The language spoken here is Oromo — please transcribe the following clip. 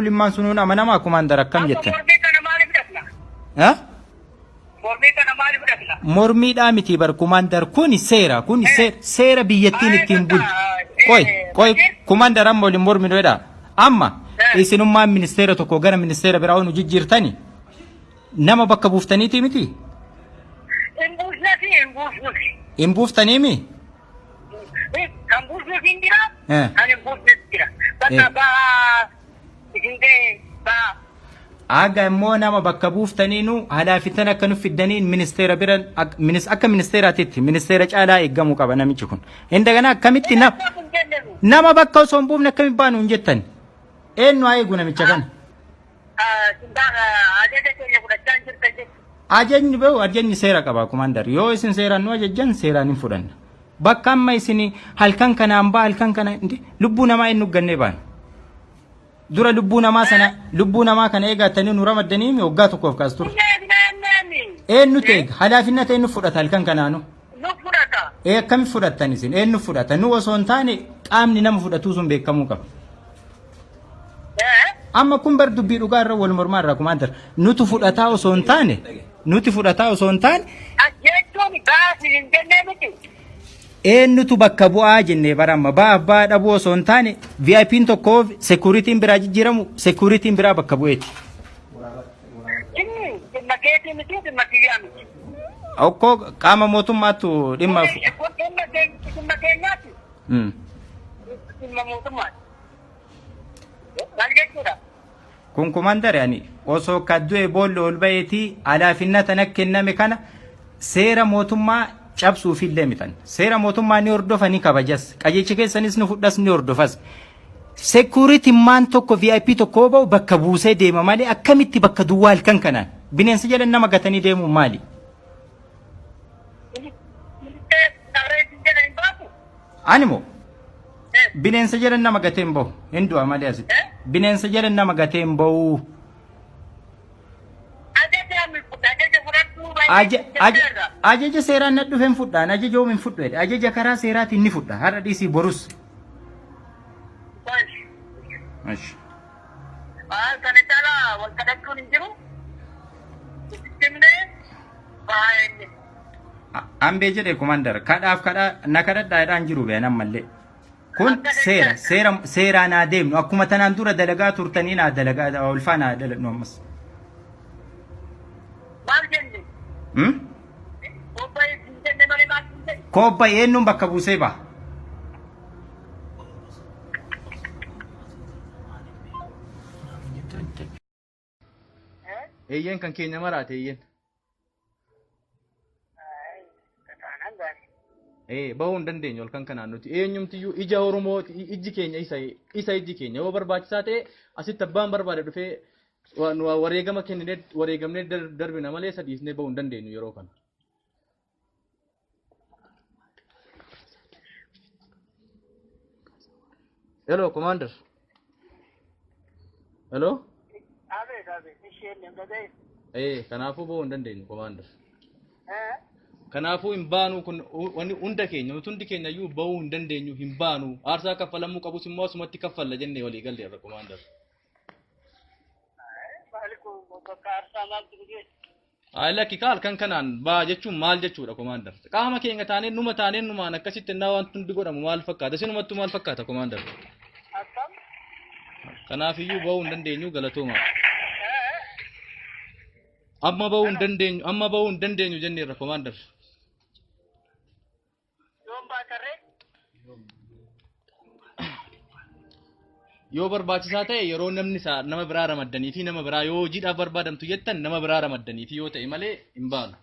Limmaan sunuun amanamaa kumaandar akkam Amma jettan? mormii kana maaliif dhaqna? Ha? Mormii kana maaliif dhaqna? Mormiidhaa miti bar kumaandar, kuni seera, kuni seera biyyattiin ittiin bultu. Qoy qoy kumaandar, amma waliin morminu jedha. Amma isinummaan ministeera tokko gara ministeera biraa nu jijjiirtani nama bakka buuftaniiti miti? Hin buusnasi, hin buusnusi. Hin buuftaniimi? Kan buusnus hin jira, kan hin buusnes jira. Bakka bahaa isin ga'e bahaa. Aga immoo nama bakka buuftaniinu halaafitan akka nu fiddaniin ministeera bira akka ministeeraatitti ministeera caalaa eeggamuu qaba namichi kun. Indagana akkamitti nama bakka osoo hin buufne akkamitti baanu hin jettan? Eenyu haa eegu namicha kana? Ajaja keenya fudhachaa hin jirtan jechuudha. Ajajni bahu ajajni seera qaba kumaandar. Yoo isin seeraan nu ajajjan seeraan hin fudhanna. Bakka amma isin halkan kanaan ba'a halkan kana lubbuu namaa inni uggannee baana. Dura lubbuu namaa sana lubbuu namaa kana eegattanii nu ramaddanii waggaa tokkoof kaas ture. Eenyutu eega? Halaafinna ta'e nu fudhata halkan kanaanu. Nu fudhata. Ee, akkami fudhattan isin? Eenyu fudhata? Nu osoo hin taane qaamni nama fudhatuu sun beekamuu qaba. Amma kun bar dubbii dhugaa irra wal mormaa irraa kumaandar. Nutu fudhataa osoo hin taane, nuti fudhataa osoo hin taane. Jechuun baasi hin jennee miti. Eenyutu bakka bu'aa jennee bara amma ba'aaf ba'aa dhabuu osoo hin taane VIP'n tokko security'n biraa jijjiiramu security'n biraa bakka bu'eeti. Inni dhimma keetii miti, dhimma kiyyaa miti. Okkoo qaama mootummaattu dhimma. Kun dhimma keenyaati. Dhimma mootummaati. Maal jechuudha? Kun kumandare ani osoo ka du'e boolla ol ba'eetii alaafinna tana kenname kana seera mootummaa cabsuufillee mitan. Seera mootummaa ni hordofa, ni kabajas. Qajeelcha keessanis ni fudhas, ni hordofas. Security maan tokko VIP tokko ba'u bakka buusee deema malee akkamitti bakka duwwaa halkan kanaan bineensa jala nama gatanii deemuun maali? Ani moo bineensa jala nama gatee hin bahu, hin du'a malee asitti. Bineensa jala nama gatee hin bahu. Ajaja seeraan na dhufe hin fudhaan, ajaja hoom hin fudhu jedhe, ajaja karaa seeraatiin ni fudha, har'a dhiisii borus. Ashi. Kana caalaa wal kadhachuun hin jiru. Itti baay'ee. Ambee jedhe komandar, kadhaaf kadhaa na kadhadhaa jedhaan jiru beekan ammallee. Kun seera seera seeraa naa deemnu, akkuma tanaan dura dalagaa turtanii naa dalagaa ulfaa naa daladhu ammas. Maal jenne? Hmm? Bobba'ee hin jenne malee maal hin jenne? Koobba eenyuun bakka buusee ba'a? Eeyyeen, kan keenya maraate eeyyeen. Ee, bahuu hin dandeenyu halkan kanaan nuti eenyumtiyyuu ija Oromoo ijji keenya isa ijji keenya yoo barbaachisaa ta'e asitti abbaan barbaade dhufee nu wareegama kenninee wareegamnee darbina malee isa dhiisnee bahuu hin dandeenyu yeroo kana. Hello, Commander. Hello. Abeet abeet, isheen hin dhagaye. Ee, kanaafuu bahuu hin dandeenyu, Commander. Kanaafuu hin baanu, kun wanni hunda keenya, nuti hundi keenya iyyuu bahuu hin dandeenyu, hin baanu, aarsaa kaffalamuu qabus immoo asumatti kaffalla jennee walii galleerra, Commander. Maali kun, bakka aarsaa maaltu nu geesse? Ayi lakki kaa, halkan kanaan baa jechuun maal jechuudha, Commander? Qaama keenya taanee numa taanee numaan akkasitti innaa wanti hundi godhamu maal fakkaata? Isinumattuu maal fakkaata, Commander? Akkam? Kanaafiyyuu bahuu hin dandeenyu, galatooma. Amma bahuu hin dandeenyu, amma bahuu hin dandeenyu jenneerra, Commander. Yoom baatarree? Yoo barbaachisaa ta'e yeroo namni isaa nama biraa ramaddanii fi nama biraa yoo hojiidhaaf barbaadamtu jettan nama biraa ramaddanii fi yoo ta'e malee hin baanu.